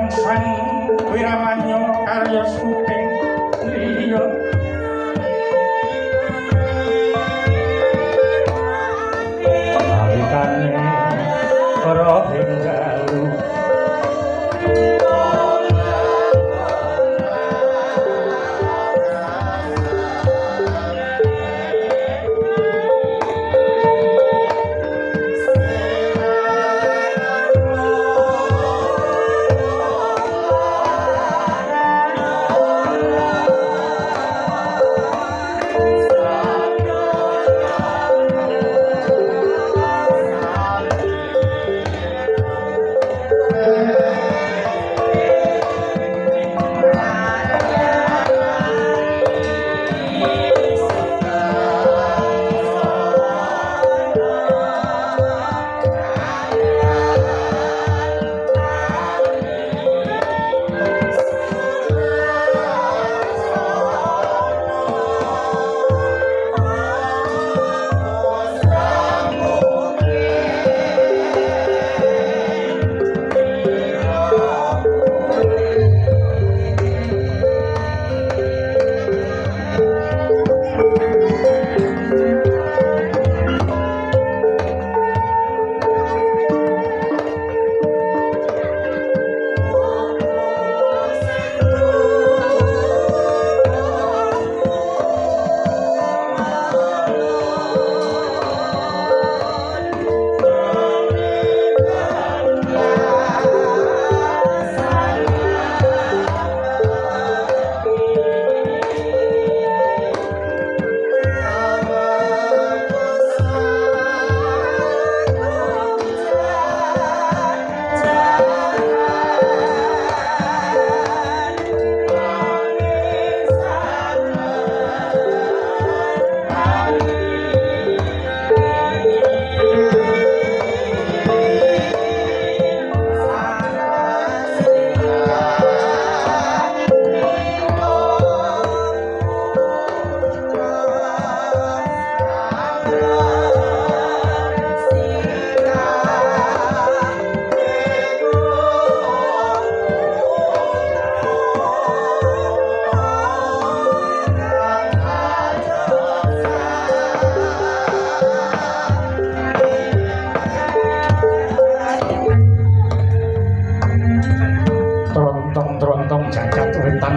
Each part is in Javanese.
Marang Sang Wiramanya karya suting liya nalikane para ing dalu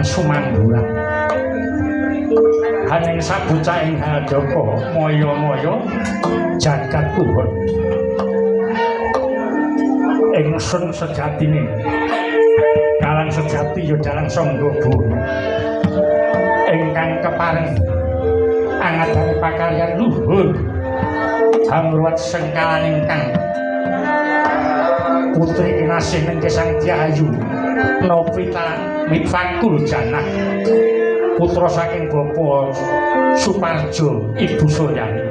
Sumanggulan haning sabucah ing hadaka maya-maya jagat tuhun ingsun sejatine dalang sejati ya dalang sangga bono ingkang kepareng angadani pakaryan luhur hamruwat sengkalan ingkang putri kinasih nengke Sang Dyahayu Novita Mitfakul Janah putra saking Bapak Suparjo Ibu Suryani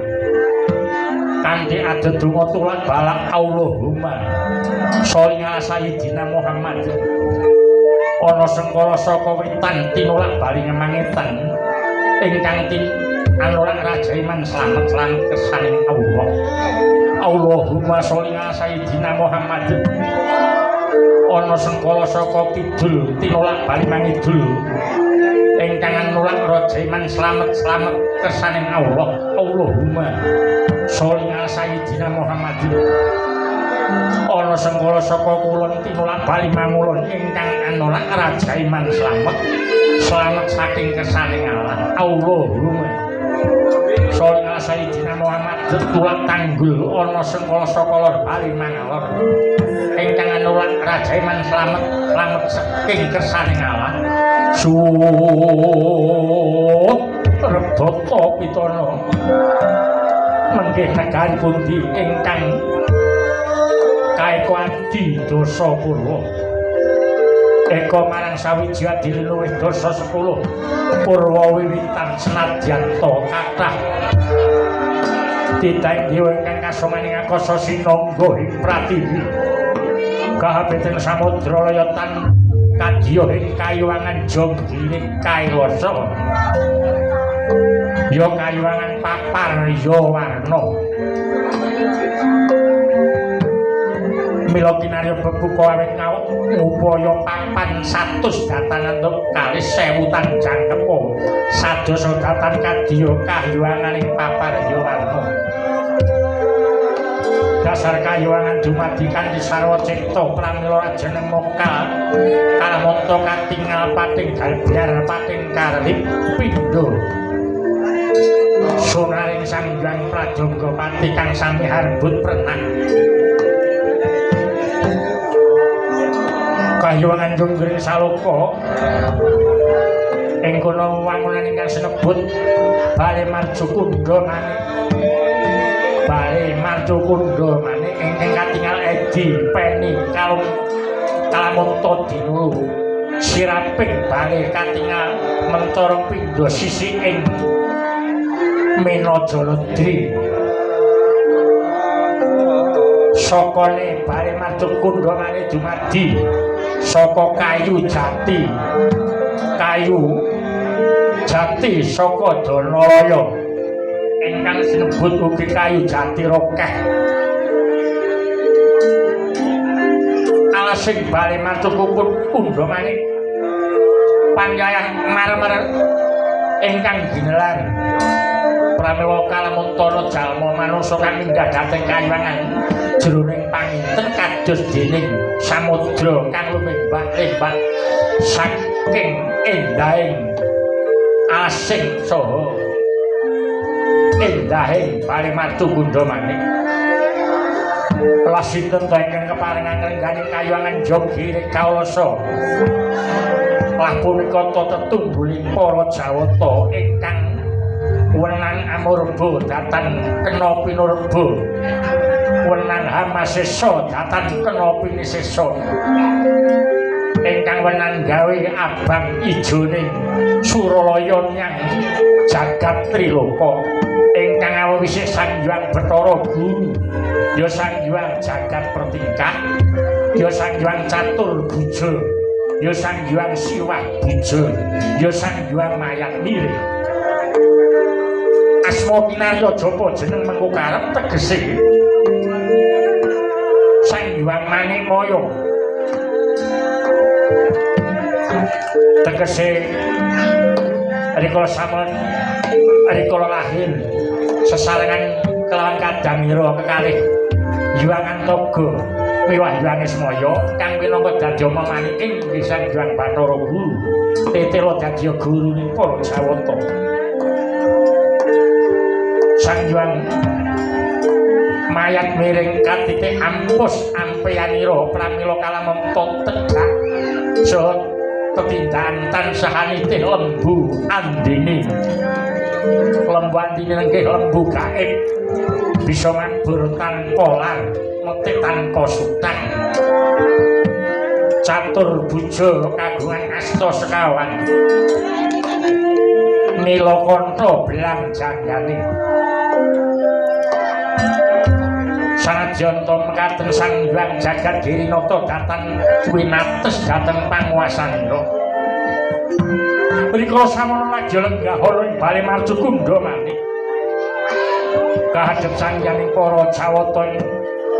kanthi adedonga tulak balak Allahumma sholli ala sayyidina Muhammad ana sengkala saka wetan tinulak bali mangetan ingkang tin anulak raja iman slamet slamet kersaning Allah. Allahumma sholli ala sayyidina Muhammad ana sengkala saka kidul tinulak bali mangidul ingkang anulak raja iman slamet slamet kersaning Allah. Allahumma sholli ala sayyidina Muhammad ana sengkala saka kulon tinulak bali mangulon ingkang anulak raja iman slamet slamet saking kersaning Allah. Allahumma sholli ala sayyidina Muhammad tulak tanggul ana sengkala saka lor bali mangalor ingkang anulak raja iman slamet slamet saking kersaning Allah. Sut rebata pitana menggih negari pundi ingkang kaeka adi dasa purwa eka marang sawiji adine luwih dasa 10 purwa wiwitan senadyan ta kathah titahing dewa ingkang kasomaning akasa sinangga ing pratiwi kahabeten samudra layatan kadya ing kayuwangan jonggining Kailasa ya kayuwangan papar ya warna mila kinarya bebuka awit ngawuk ngupaya papan 100 datan antuk kalih 1000 tan jangkepa sadasa datan kadya kahyanganing paparya warna. Dasar kahyangan dumadi kanthi sarwa cipta pramila jeneng mokal kalamonto katingal pating galbyar pating karlip pindha sonaring Sang Hyang Pradangga Pati kang sami harbut prenah. Kahyangan Junggring Saloka ing kono wangunan ingkang sinebut Bale Marcukundha manik. Bale Marcukundha manik ingkang katingal edi peni kalung kalamonto dinulu siraping bale katingal mentorong pindha sisi ing Mena Jaladri. Sokone Bale Marcukundha manik dumadi saka kayu jati, kayu jati saka Danalaya ingkang sinebut ugi kayu jati rokeh. Alasing Bale Marcukundha manik panyayah marmer ingkang ginelar. Pramila kalamuntana jalma manungsa kang minggah dhateng kahyangan jroning panginten kados dening samudra kang lumembak-lembak saking endahing asing saha endahing Bale Marcukundha manik. Lah sinten ta ingkang keparengan ngrengganing kahyangan Jogire Kawasa? Lah punika tetungguling para Jawata ingkang wenang amurba datan kena pinurba, wenang hamasesa datan kena pinisesa, ingkang wenang gawe abang ijoning Suralaya nyang jagat Triloka, ingkang awisih Sang Hyang Bathara Guru ya Sang Hyang Jagat Pertingkah ya Sang Hyang Catur Buja ya Sang Hyang Siwah Buja ya Sang Hyang Mayat Miring. Asma kinarya japa jeneng mengko karep tegese Sang Hyang Manikmaya, tegese rikala sampun rikala lahir sesarengan kelawan kadangira kekalih Hyang Antaga miwah Hyang Ismaya kang minangka dadi maniking Sang Hyang Bathara Guru tetela dadi gurune para Jawata. Sang Hyang mayat miring katitik ampus ampeyanira pramila kalamonto tegak saha tetindakan tansah anitih lembu andini. Lembu andini nenggih lembu gaib bisa mabur tanpa lar metik tanpa sutang. Catur buja kagungan asta sekawan nilakanta belang janggane. Sanajan to mekaten Sang Hyang Jagat Girinata datan winates dhateng panguwasanira. Rikala samono lagi lenggah ana ing Bale Marcukundha manik kahadhep Sang Hyang para Jawata ing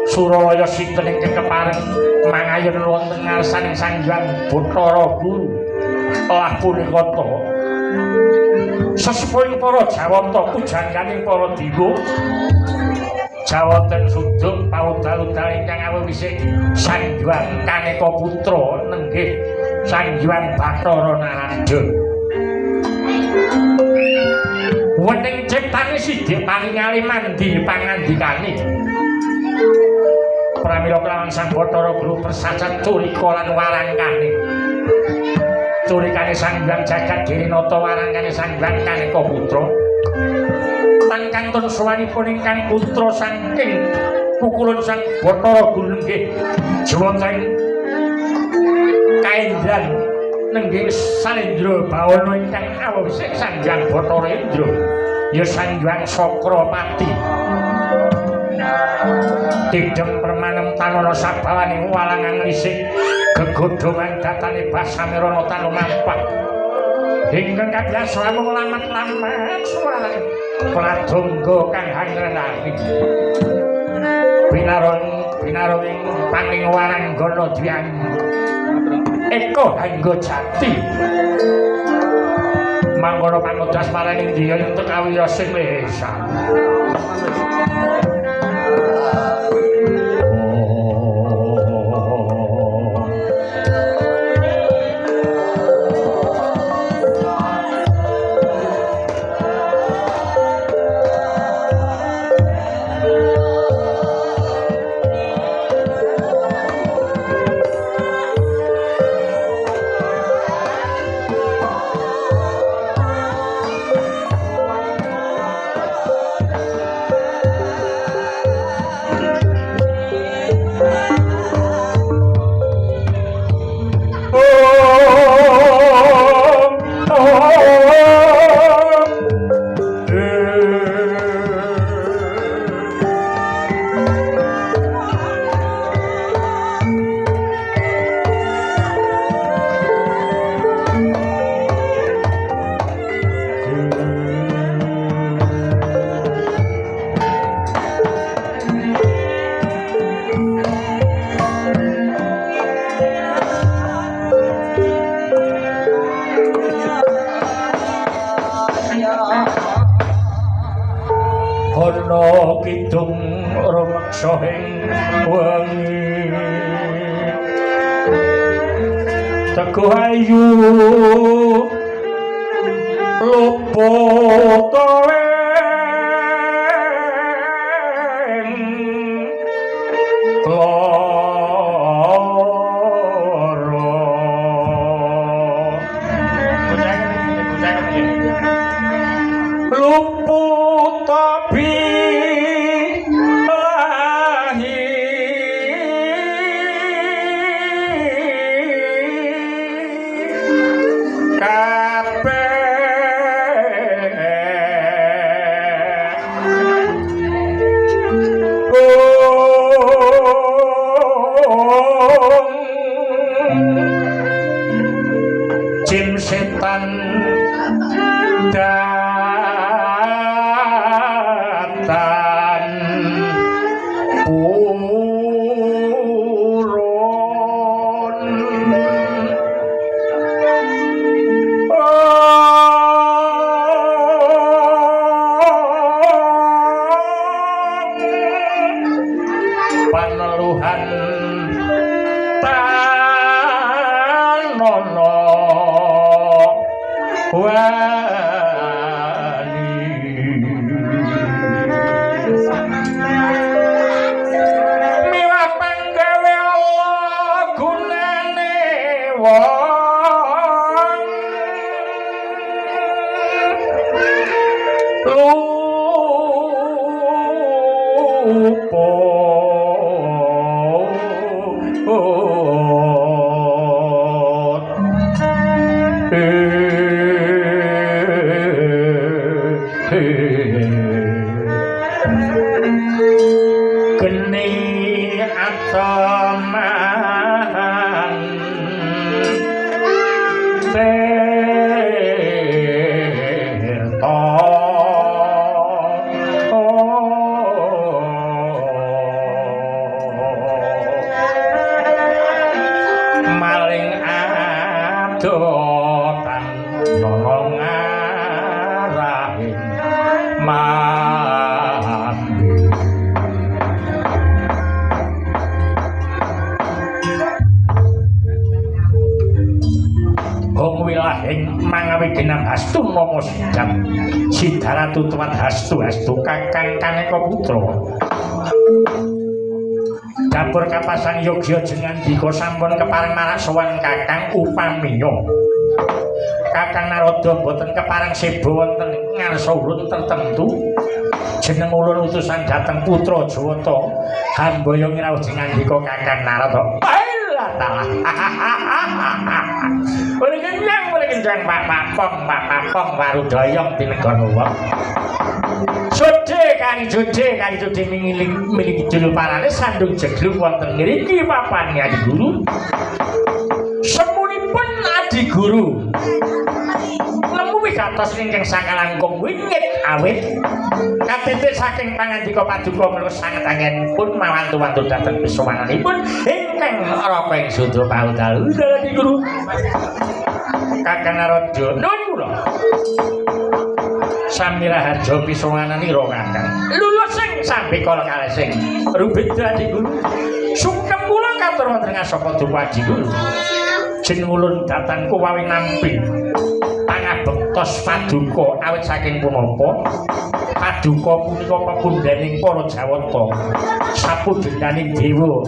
Suralaya sinten ingkang kepareng mangayun wonten ngarsaning Sang Hyang Bathara Guru. Lah punika ta sesepuhing para Jawata pujangganing para dewa Jawata suduk paudal-udal ingkang awisih Sang Hyang Kaneka Putra nenggih Sang Hyang Bathara Narada. Wening ciptane sidik paringali mandi pangandikane. Pramila kelawan Sang Bathara Guru persacat curika lan warangkane. Curikane Sang Hyang Jagat Girinata warangkane Sang Hyang Kaneka Putra. Tan kantun sowanipun ingkang putra saking kukulun Sang Bathara Guru nenggih jawata ing kaendran nenggih Salendra Bawana ingkang awisih Sang Hyang Bathara Indra ya Sang Hyang Sakrapati. Tidem permanem tanana sabawaning walang anglisik gegodhongan datane basamirana tanumampah ingkang kabiyasa amung lamat-lamat suwarane pradangga kang hangrenani binarong binarong ing paning waranggana dwiang Eko Hangga Jati. Mangkono pangodas marang India yen tekawiyosing lesan. Ana kidung rumeksa ing wengi teguh ayu luput ing lara. Luput setan datan purun. Paneluhan tanono wani miwah panggawe Allah gunane wong lupa geni ataman tirta maling adotan nolong arahing mambe. Hong wilahing mangawi genam hastu momo sidam sidaratu tuwat hastu hastu kakang kaneka putra dapur kapasan yogya jengandika sampun kepareng marak sowan kakang upamiya kakang Narada boten kepareng seba wonten ngarsa ulun tertentu jeneng ulun utusan dhateng putra Jawata hambaya ngrawuh jengandika kakang Narada. Alah talah. Mriki Pak Papong, Pak Papong warudayong tinegana. Sode kang jode kang jode mingiling miliki kidul parane sandung jeglung wonten ngriki papan Adi Guru. Semunipun Adi Guru nemu Wigatos ingkang sakalangkung wingit awit katitik saking pangandika paduka menika sanget anggenipun mawantu-wantu dhateng pisowananipun ingkang raka ing sudra paudal dalem guru Kakang Narada nuwun kula Samiraharja pisowananira Kakang lulusing sampe kala kalesing rubeda adi guru sungkem kula katur wonten ngasapa duka adi guru jeneng ulun datang kuwawi nampi pangabektos paduka awit saking punapa paduka punika pepundhening para Jawata sapundhening dewa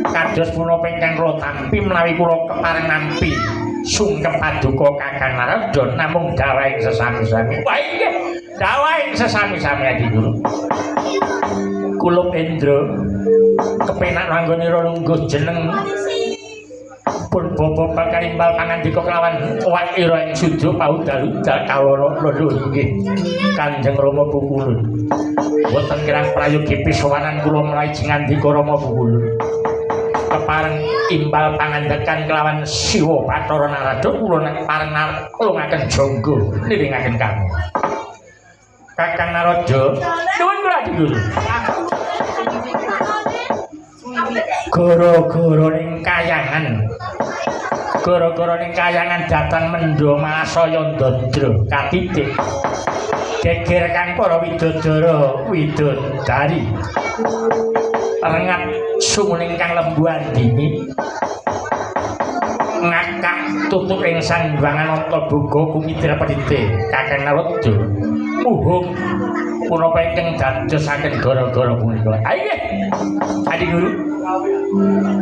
kados punapa ingkang kula tampi menawi kula kepareng nampi sungkem paduka Kakang Narada namung dawahing sesami-sami. Wah inggih dawahing sesami-sami adi guru kulup Indra kepenak anggonira lungguh jeneng pun bapa bakal pangandika kelawan owak ira ing sudra paudal-udal kawula lho nggih Kanjeng Rama Pukulun boten kirang prayogi pisowanan kula menawi jengandika Rama Pukulun kepareng imbal pangandekan kelawan Siwa Bathara Narada kula pareng nulungaken jangga niringaken kamu Kakang Narada nuwun kula adi guru gara-gara ning kayangan gara-gara ning kayangan datang mendha masaya ndadra katitik geger kang para widodara widodari rengat sumuning kang lembu andini ngakak tutuk ing sangwangan Antaboga kumidra pedhite Kakang Narada muhung punapa ingkang dadosaken gara-gara punika. Ayo Adi guru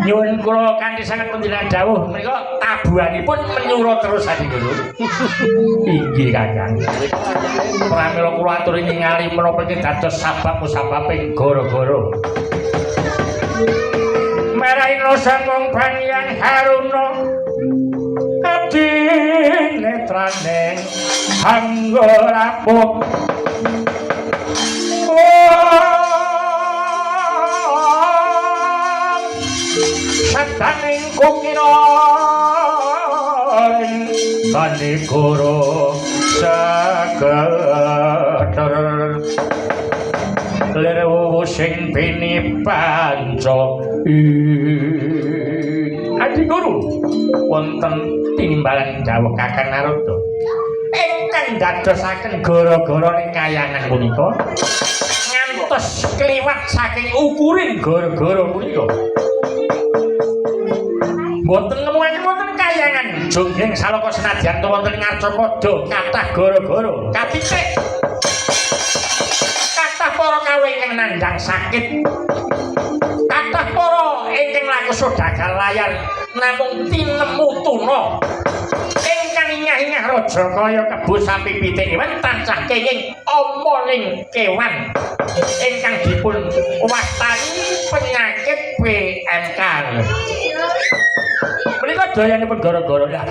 nyuwun kula kanthi sanget panjenengan dawuh menika tabuhanipun menyura terus Adi guru. Inggih Kakang. Pramila kula aturi ningali menapa ingkang dados sabab musababing gara-gara. Meraina sangkong Pangyang Haruna adi netraning anggarapuh sadaning kukira panigara sageter lir wuwu sing bini panca Adi guru wonten tinimbalan dawuh Kakang Narada ingkang dadosaken gara-gara ning kayangan punika ngantos kliwat saking ukurin gara-gara punika mboten nemuaken wonten kayangan jonggeng saloka senadyan wonten ngarcapada kathah gara-gara katitik kathah para kawula ingkang nandhang sakit kathah para ingkang laku sodagal layar namung tinemu tuna ingkang ingah-ingah raja kaya kebo sapi pitik kewan tansah kenging omoning kewan ingkang dipun wastani penyakit PMK. Menika dayanipun gara-gara lah.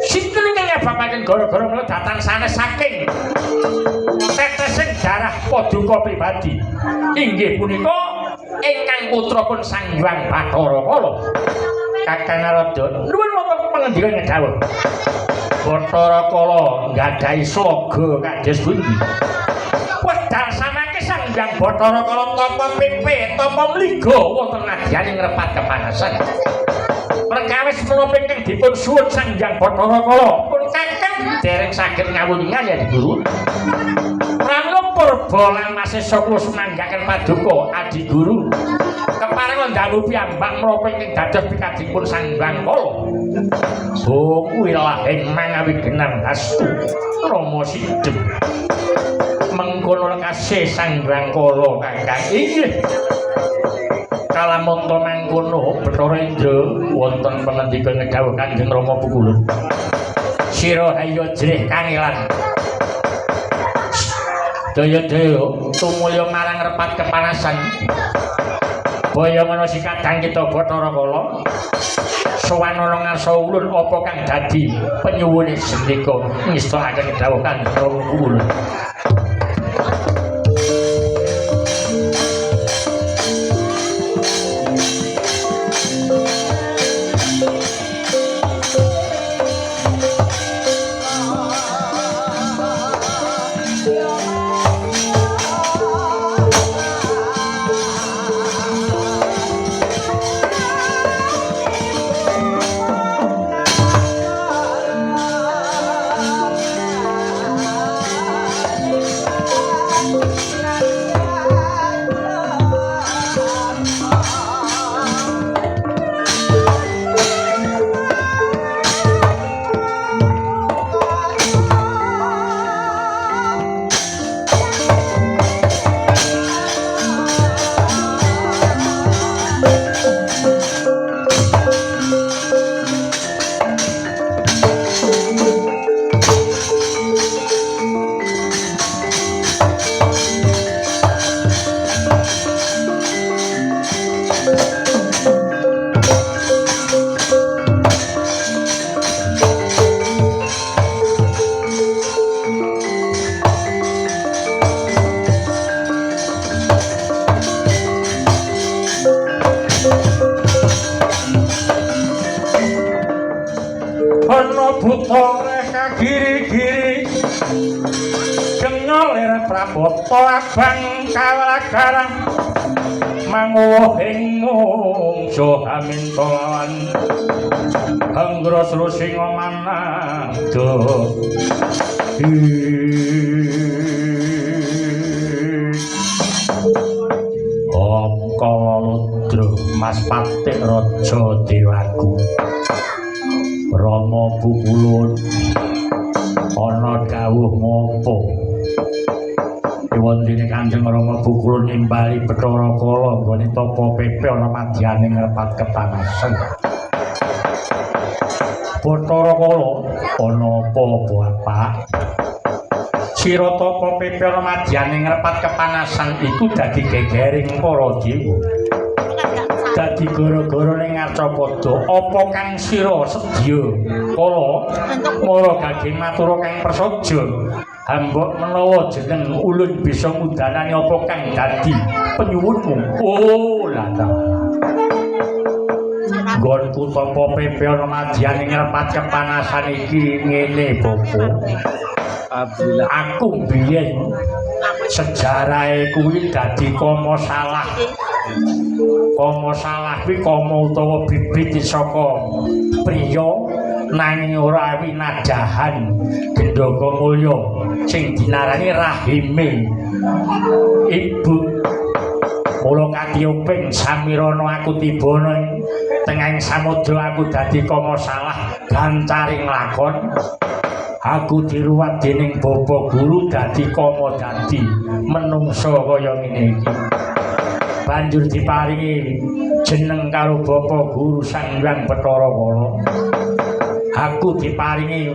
Sinten ingkang nyebabaken gara-gara menika datang sanes saking tetesing darah paduka pribadi. Inggih punika ingkang putra pun Sang Hyang Bathara Kala. Kakang Narada nuwun wonten pangendika ing dawuh. Bathara Kala nggadahi sloga kados pundi? Wedal samangke Sang Hyang Bathara Kala tapa pepe tapa mliga wonten nadyaning repat kepanasan. Perkawis menapa ingkang dipun suwun Sang Hyang Bathara Kala pun kakang dereng saged ngawuningan ya Guru. Pramila purba lan masesa kula sumanggaken paduka Adi Guru. Kepareng ndalu piyambak menapa ingkang dados pikadipun Sang Hyang Kala. Oh kuwi lahing mangawi genang hastu Rama Sidem. Mengkono lekase Sang Hyang Kala kakang. Inggih. Kalamunta mangkono Bathara Indra wonten pangandika ngedhawuh Kanjeng Rama Pukulun. Sira ayo jrih kangelan. Daya-daya tumulya marang repat kepanasan. Boyongono sikadang kita Bathara Kala. Sowan ana ngarsa ulun apa kang dadi penyuwune sendika ngestakaken dawuh Kanjeng Rama Pukulun. Ana buta reka giri-giri gengolir prabata abang kawelagarang manguwuh ing mungsuh amintolan anggros rusinga manado. Om Kalaludra Mas Patik Raja Dewaku Rama Pukulun ana dawuh ngopo? Wondene Kanjeng Rama Pukulun nimbali Bathara Kala nggone tapa pepe ana madyane ngrepat kepanasan. Bathara Kala ana apa Bapak? Sira tapa pepe ana madyane ngrepat kepanasan iku dadi gegering para dewa. Dadi gara-gara ning Ngarcapada apa kang sira sedya kala mara gaging matura kang prasaja hambok menawa jeneng ulun bisa ngudanani apa kang dadi penyuwunmu. Oh lah ta nggonku tapa pepe ana madyane ngrepat kepanasan iki ngene bapa. Aku biyen sejarahe kuwi dadi kama salah. Kama salah kuwi kama utawa bibit saka priya nanging ora winadahan gendaka mulya sing dinarani rahime ibu. Mula katiyuping samirana aku tiba ing tengahing samudra aku dadi kama salah gancaring lakon. Aku diruwat dening bapa guru dadi kama dadi menungsa kaya ngene iki. Banjur diparingi jeneng karo bapa guru Sang Hyang Bathara Kala. Aku diparingi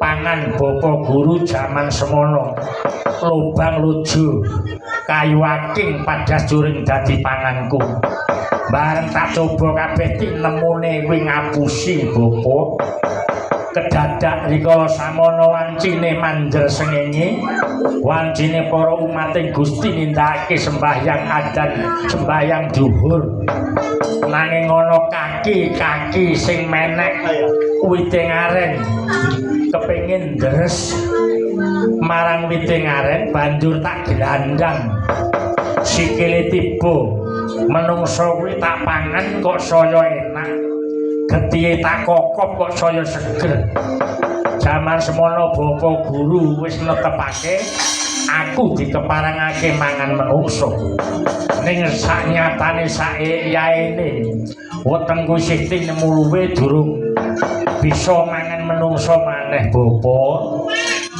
pangan bapa guru jaman semono. Lobang luju kayu aking padas juring dadi panganku. Bareng tak coba kabeh tinemune kuwi ngapusi bapa. Kedadak rikala samono wancine manjer sengenge, wancine para umating Gusti nindakake sembahyang adzan, sembahyang zuhur. Nanging ana kaki-kaki sing menek witing aren kepengin deres marang witing aren banjur tak glandang. Sikile tiba menungsa kuwi tak pangan kok saya enak. Getihe tak kokop kok saya seger. Jaman semono bapa guru wis netepake aku dikeparangake mangan menungsa. Ning saknyatane saeyaene wetengku isih tinemu luwe durung bisa mangan menungsa maneh bapa.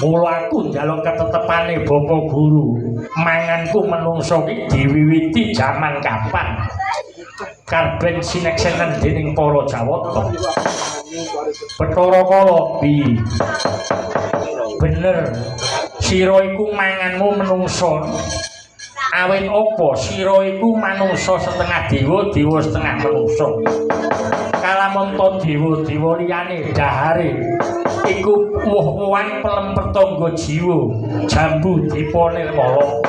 Mula aku njaluk ketetepane bapa guru, manganku menungsa iki diwiwiti jaman kapan? Karben sineksenen dening para Jawata. Bathara Kala bi bener sira iku manganmu menungsa. Awit apa sira iku manungsa setengah dewa, dewa setengah menungsa. Kalamunta dewa-dewa liyane dahare iku woh-wohan pelem pertangga jiwa, jambu dipa nirmala,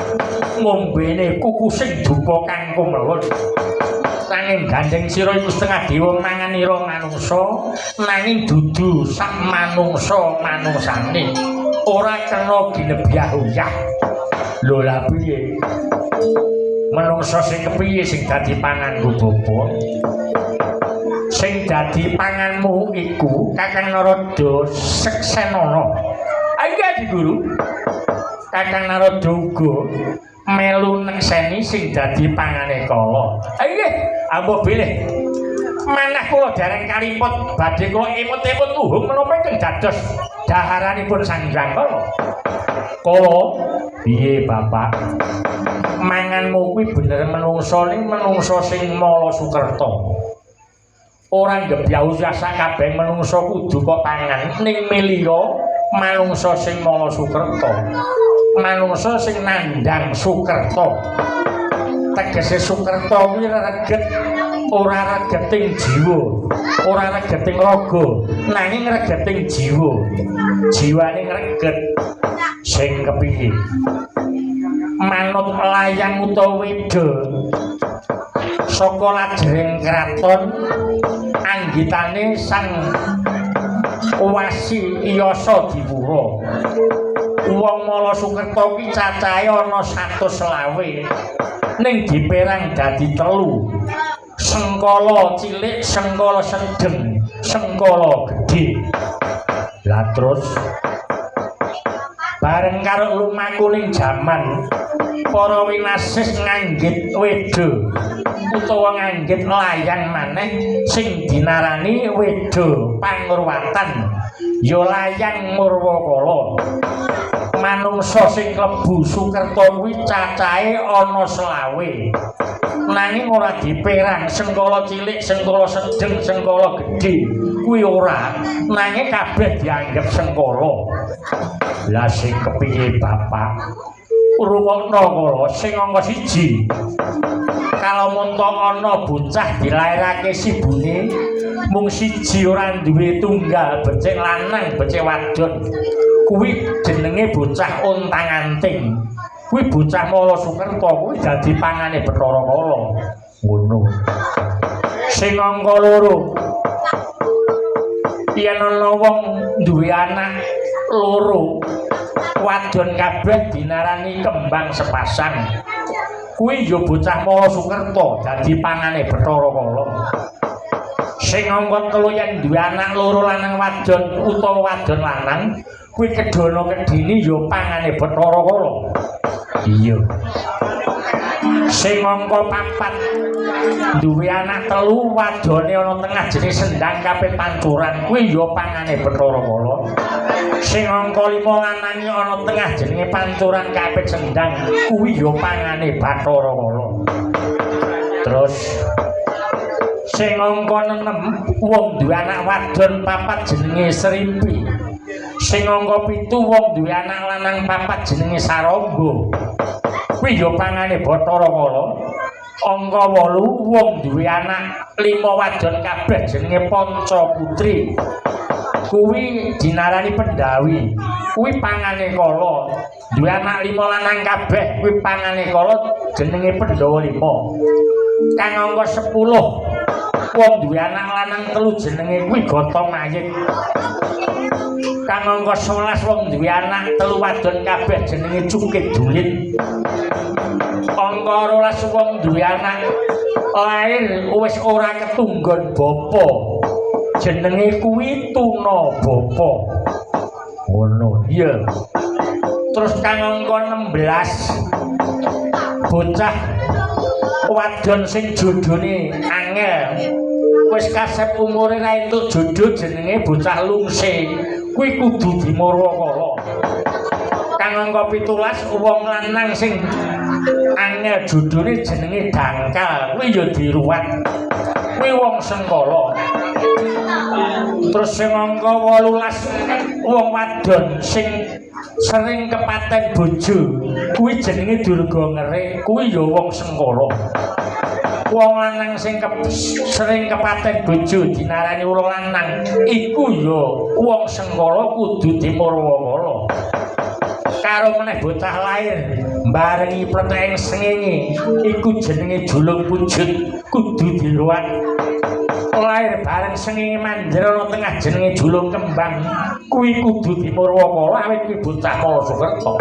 ngombene kukusing dupa kang kumelun. Nanging gandeng sira iku setengah dewa manganira manungsa, nanging dudu sak manungsa manungsane ora kena ginebyah uyah. Lho lha piye? Manungsa sing kepiye sing dadi panganku bapa? Sing dadi panganmu iku Kakang Narada Seksenana. Ayo Adi Guru. Kakang Narada uga melu nekseni sing dadi pangane kala. Nggih, ambuh bilih manah kula dereng kaliput badhe kula emut-emut uhung menapa ingkang dados daharanipun Sang Hyang Kala. Kala, piye Bapak? Manganmu kuwi bener menungsa ning menungsa sing mala sukerta. Ora nggebyah sakabeh menungsa kudu kok pangan ning milya manungsa sing mala sukerta. Manungsa sing nandhang sukerta. Tegese sukerta kuwi reget, ora regeting jiwa, ora regeting raga, nanging regeting jiwa. Jiwane ngreget. Sing kepiye? Manut layang utawa weda saka lajeng kraton anggitane Sang Wasi Yasa Diwura. Wong Mala Sukerta ki cacahe ana 125 ning diperang dadi telu. Sengkala cilik, sengkala sedeng, sengkala gedhe. Lah terus bareng karo lumaku ning jaman para winasis nganggit weda utawa nganggit layang maneh sing dinarani weda pangurwatan, ya layang Murwakala. Manungsa sing klebu sukerta kuwi cacahe ana 25, nanging ora diperang sengkala cilik, sengkala sedeng, sengkala gedhe kuwi ora, nanging kabeh dianggep sengkala. Lah sing kepiye Bapak? Rungokno kala sing angka 1. Kalamunta ana bocah dilairake sibune mung siji ora duwe tunggal, becik lanang becik wadon, kuwi jenenge bocah ontang-anting. Kuwi bocah Mala Sukerta, kuwi dadi pangane Bathara Kala. Ngono. Sing angka 2, yen ana wong duwe anak loro wadon kabeh dinarani kembang sepasang, kuwi ya bocah Mala Sukerta, dadi pangane Bathara Kala. Sing angka 3, yen duwe anak loro lanang wadon utawa wadon lanang, kuwi kedana kedini ya pangane Bathara Kala. Iya. Sing angka 4, duwe anak telu wadone ana tengah jenenge Sendang Kapit Pancuran, kuwi ya pangane Bathara Kala. Sing angka 5, lanange ana tengah jenenge Pancuran Kapit Sendang, kuwi ya pangane Bathara Kala. Terus sing angka 6, wong duwe anak wadon papat jenenge Serimpi. Sing angka 7, wong duwe anak lanang papat jenenge Sarangga, kuwi ya pangane Bathara Kala. Angka 8, wong duwe anak 5 wadon kabeh jenenge Panca Putri, kuwi dinarani Pendawi, kuwi pangane Kala. Duwe anak 5 lanang kabeh kuwi pangane Kala, jenenge Pandhawa 5. Kang angka 10, wong duwe anak lanang telu jenenge kuwi Gotong Mayit. Kang angka 11, wong duwe anak telu wadon kabeh jenenge Cukit Dulit. Angka 12, wong duwe anak lair wis ora ketunggon bapa, jenenge kuwi Tuna Bapa. Ngono. Iya. Terus kang angka 16, bocah wadon sing jodhone angel wis kasep umure ra entuk jodho jenenge bocah lungse, kuwi kudu dimurwakala. Kang angka 17, wong lanang sing angel jodhone jenenge Dangkal, kuwi ya diruwat, kuwi wong sengkala. Terus sing angka 18, wong wadon sing sering kepaten bojo kuwi jenenge Durga Ngerik, kuwi ya wong sengkala. Wong lanang sing sering kepaten bojo dinarani ula lanang, iku ya wong sengkala, kudu dimurwakala. Karo meneh bocah lair barengi pleteng srengenge iku jenenge Julung Pujut, kudu diruwat. Lair bareng srengenge manjer ana tengah jenenge Julung Kembang, kuwi kudu dimurwakala awit kuwi bocah Mala Sukerta.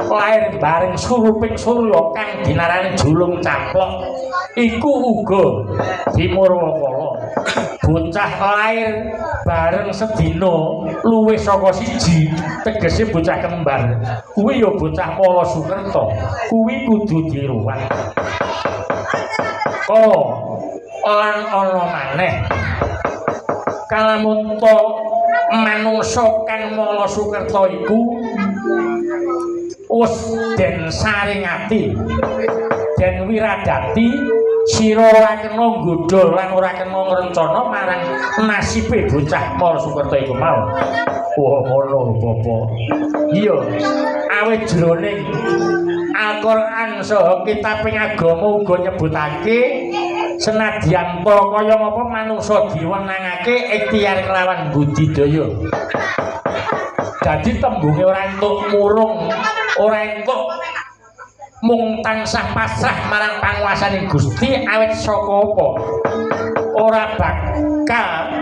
Lair bareng suruping surya kang dinarani Julung Caplok, iku uga dimurwakala. Bocah lair bareng sedina luwih saka siji, tegese bocah kembar kuwi ya bocah Mala Sukerta, kuwi kudu diruwat. Kala lan ana maneh, kalamunta manungsa kang Mala Sukerta iku wis den saringati, den wiradati, sira ora kena nggodha lan ora kena ngrencana marang nasibe bocah Mala Sukerta iku mau. Wah, ngono, Bapak. Iya, awit jroning Al-Qur'an saha kitabing agama uga nyebutake, senadyan ta kaya ngapa manungsa diwenangake ikhtiar kelawan budidaya. Dadi tembunge ora entuk murung, ora entuk mung tansah pasrah marang panguwasaning Gusti, awit saka apa ora bakal